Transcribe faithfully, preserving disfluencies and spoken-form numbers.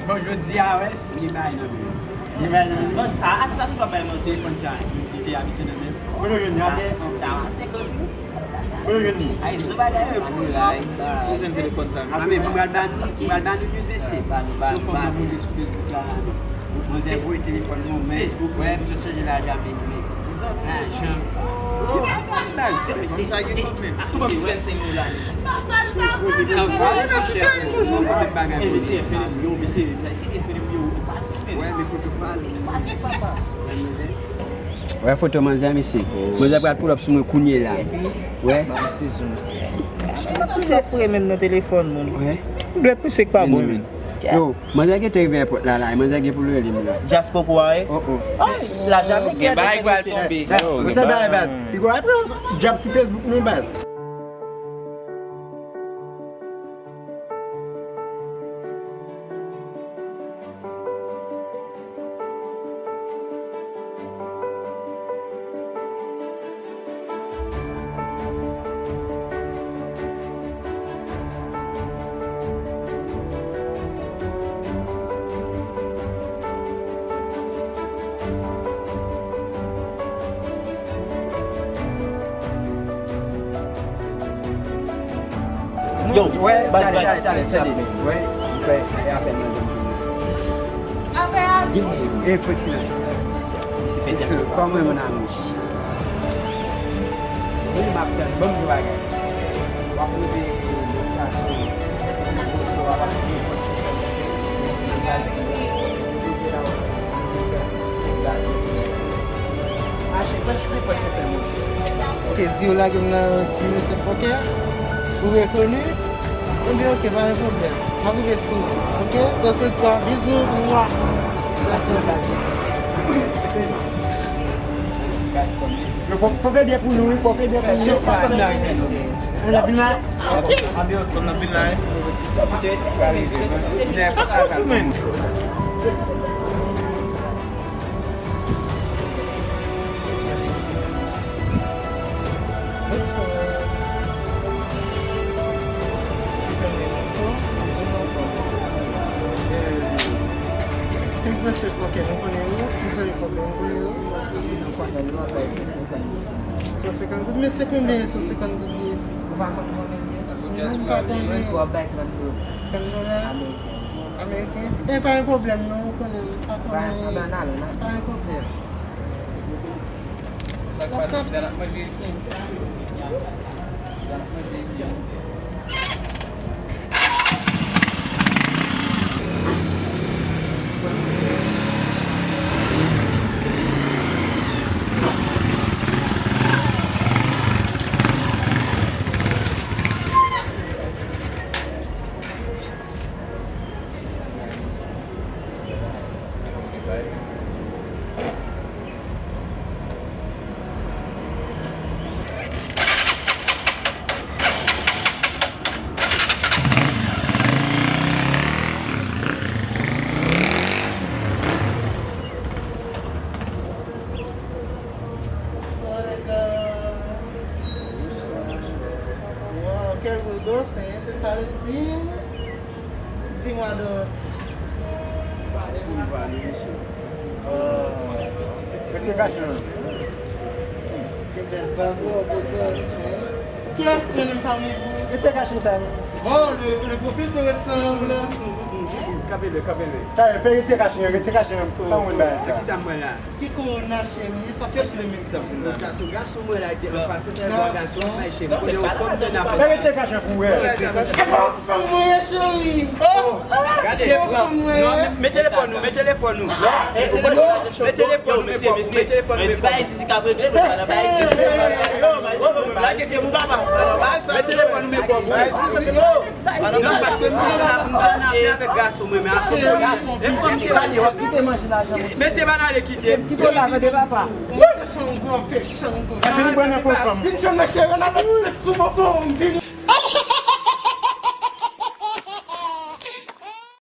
Bon, jodi a, wè, li bay nan men. Li bay nan men. Bon, sa, atis la toujou ap bay nan telefòn sa, li te abitye nan men. Kote w jwenn li, atè? Sa, sa, senkant mil. Kote w jwenn li? Ay, se bagay, wi, pou sa. Ou jwenn telefòn sa? A, men, mwen pral ban nou, mwen pral ban nou jis, mesye. Sou fòm nan monte sou Facebook la, la. Manzè voye telefòn mwen, Facebook, wè, misye chanje lajan, men, men. Lajan. Telefòn sa gen kòb, men. Tou ban m ti vennsenk dola. Sa pa l pa bon, mesye. Toujou mete bagay pou li. Wè, men foto fal. Wè foto manzè, mesye. Manzè pral pull up sou mwen kounye la. Wè. Misye fre menm nan telefòn, moun. Wè. Dwèt misye k pa bon, menm. Yo, manzè gentan rive èpòt la, la. Manzè gen pou leve m la. Djazz poko a, wi. Oh, oh. Ay, la jamaiken. Gen bagay pral tonbe. Yo, gen bagay pral. Li gwo apre djab sou Facebook, non, baz. Yo, wè, baz, baz. Wè, m fè apèl nan zòn. Apèl a di. Enfo silans. Kòman, mon amour? Wi, m ap tann. Ban m di bagay. W ap rive nan estasyon. W ap al tire pòt chofè monte. Nan kay ti. Mache, pran ti pòt chofè monte. Ok, di yo lage m nan ti mesye fòkè. Ou rekoni? Ebyen, ok, pa gen pwoblèm. M ap rive sou ou, ok? Pran swen twa, bizou, mwa. Yo, fò, fò fè byen pou nou, wi, fò fè byen pou nou. Ann ap vin la. Ann ap vin la, wi. Sa k ap fè, menn? Ti mesye fòkè, nou konnen yo. Ti zanmi fòkè, nou konnen yo. San senkant goud, men se konbyen san senkant goud ye? Ou pa konn konbyen l ye? Non, m pa konnen. Ou ap bay trant dola. Trant dola? Ameriken. Ameriken? E pa yon pwoblèm non, ou konnen m pa konnen. Pa, pa, pa, pa yon pwoblèm. Sa k pase, dan ap manje. Dan ap manje. Bonswa, lè gars. Bonswa, monchè. Wow, quel beau gosse, hein? C'est ça le team? Dis-moi donc. Ti pale pou nou pale, mesye. Oh. Mesye kache non. Quel bel babo, beau gosse, hein? Qui a fait le fameux? Mesye kache sa non. Oh, le, le profil te ressemble. Kanpe le, kanpe le. Sa yo, fè retire kache yo, retire kache yo. Pa moun bagay sa. Se ki sa m wè la? Ki kòwona cheri, sa fè cheri menm ki t ap vin la. Sa sou gason mwen la, de anfas, men se yon gason, ay cheri, m konnen yon fanm tande afè sa. Fè retire kache pou wè. E pa yon fanm mwen ye cheri. Oh, gade. Se yon fanm mwen ye. Non, men, men telefòn nou, men telefòn nou. Men telefòn nou, men pòp, men telefòn nou, men pòp. Lage pye pou papa. Men telefòn nou, men pòp. Paske m pa nan afè avèk gason mwen, men afè gason. Mesye, pa n ale kite. Kite la, tande papa. Mwen te chango, anpe chango. Epi li pran nan fo fanm. Vin jwenn mwen cheri, n ap fè sèks sou bòbò, m vin.